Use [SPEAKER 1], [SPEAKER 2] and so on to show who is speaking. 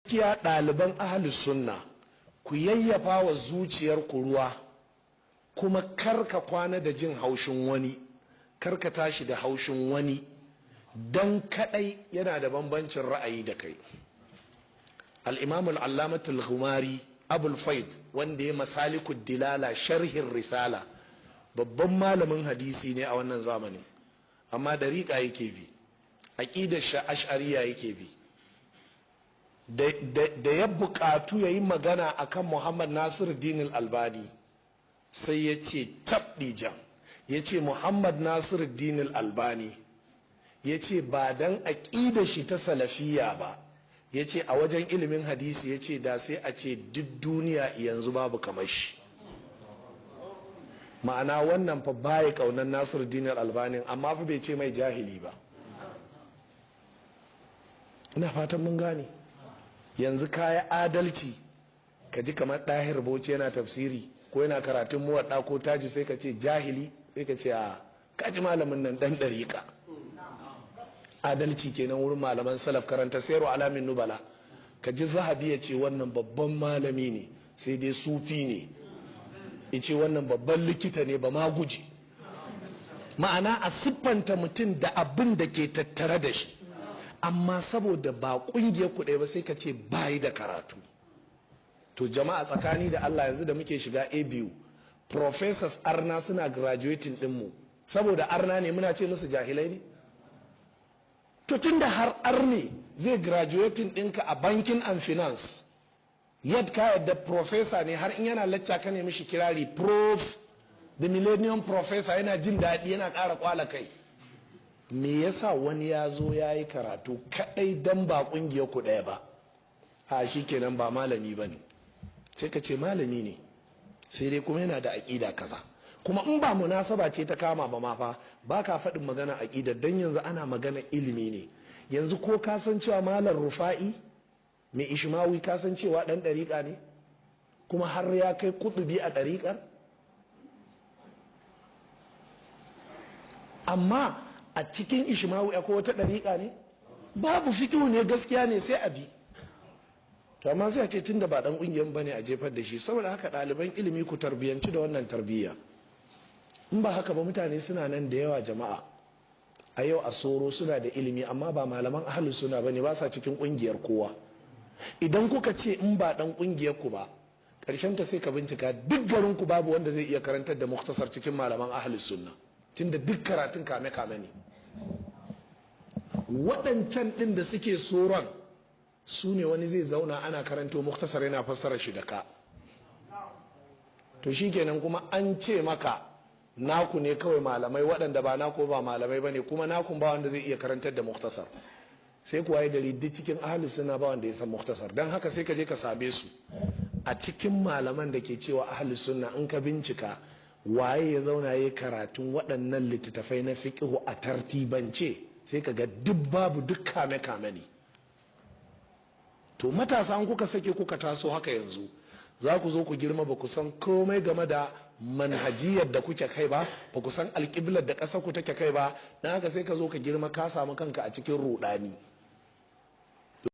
[SPEAKER 1] Gaskiya ɗaliban ahlus sunna, ku yayyafa wa zuciyar ku ruwa, kuma karka kwana da jin haushin wani, karka tashi da haushin wani don kadai yana da bambancin ra'ayi da kai. Al-imam al-allamatul ghumari Abul Faid, wanda ya Masalikud Dilala, sharhin Risala, babban malamin hadisi ne a wannan zamanin, amma dariƙa yake bi, aqidar ash'ariya yake bi. Da ya buƙatu ya yi magana akan Muhammad Nasir Dinil Albani, sai ya ce tabdijan, ya ce Muhammad Nasir Dinil Albani, ya ce ba dan aƙidar shi ta salafiya ba, ya ce a wajen ilimin hadisi, ya ce da sai a ce duk duniya yanzu babu kamar shi. Ma'ana, wannan fa baya kaunar Nasir Dinar Albanin, amma fa bai ce mai jahili ba. Ina fatan mun gane. Yanzu kaya adalci, ka ji kamar Ɗahir Bauchi yana tafsiri ko yana karatun Muwaɗa ko Taji, sai ka ce jahili? Sai ka ce a kaji malamin nan ɗan ɗariƙa. Adalci kenan wurin malaman salaf. Karanta Siyarwa Alamin Nubala, ka ji Zahabi ya ce wannan babban malami ne, sai dai sufi ne. Ya ce wannan babban likita ne, ba ma guji. Ma'ana, a siffanta mutum da abin da ke tattare da shi, amma saboda ba kungiyar ku ɗaya ba, sai ka ce bayi da karatu. To jama'a, tsakani da Allah, yanzu da muke shiga ABU, professors arna suna graduating dinmu, saboda arna ne muna ce musu jahilai ne? To tunda har arne zai graduating ɗinka a banking and finance, yadda ka yadda professor ne, har in yana lacca ka nemi shi kirari, "Prof, the millennium professor," yana jin daɗi, yana ƙara kwala kai. Me yasa wani ya zo ya yi karatu kaɗai, dan ba ƙungiyar ku ɗaya ba, a shi kenan ba malami ba ne? Sai ka ce malami ne, sai dai kuma yana da aƙida kaza. Kuma in ba munasaba ce ta kama ba ma fa, ba ka faɗin magana aƙida, don yanzu ana magana ilimi ne. Yanzu ko ka san cewa Malam Rufa'i mai Ishmawi, ka san cewa ɗan ɗariƙa ne, kuma har ya kai kutubi a ɗariƙar? Amma a cikin Ishmawi akwai wata ɗariƙa ne? Babu. Fikihu ne, gaskiya ne, sai a bi. To amma sai a ce tunda ba ɗan ƙungiyar bane, a jefar da shi. Saboda haka, ɗaliban ilimi, ku tarbiyyanci da wannan tarbiyya. In ba haka ba, mutane suna nan da yawa, jama'a, a yau a Soro suna da ilimi, amma ba malaman ahlus suna bane, ba sa cikin ƙungiyar kowa. Idan kuka ce in ba dan kungiyar ku ba, karshen ta sai ka bincika duk garin ku babu wanda zai iya karantar da Muktasar cikin malaman ahlus sunna, tunda duk karatun kame kame ne. Waɗancan ɗin da suke soron su ne wani zai zauna ana karanto Muktasar yana fassara shi da ka. To shikenan, kuma an ce maka naku ne kawai malamai, waɗanda ba naku ba malamai bane, kuma nakun ba wanda zai iya karantar da Muktasar. Sai kuwa ya gari duk cikin ahli suna ba wanda ya san Muktasar. Don haka sai ka je ka same su a cikin malaman da ke cewa ahli sunna, in ka bincika waye ya zauna ya karatun waɗannan littattafai na fiqihu a tartibance, sai ka ga duk babu, duk kame kame ne. To matasa, an kuka sake kuka taso haka, yanzu za ku zo ku girma ba ku san komai game da manhajiyar da kuke kai ba, ba ku san alƙiblar da ƙasar ku take kai ba. Don haka sai ka zo ka girma ka samu kanka a cikin ruɗani.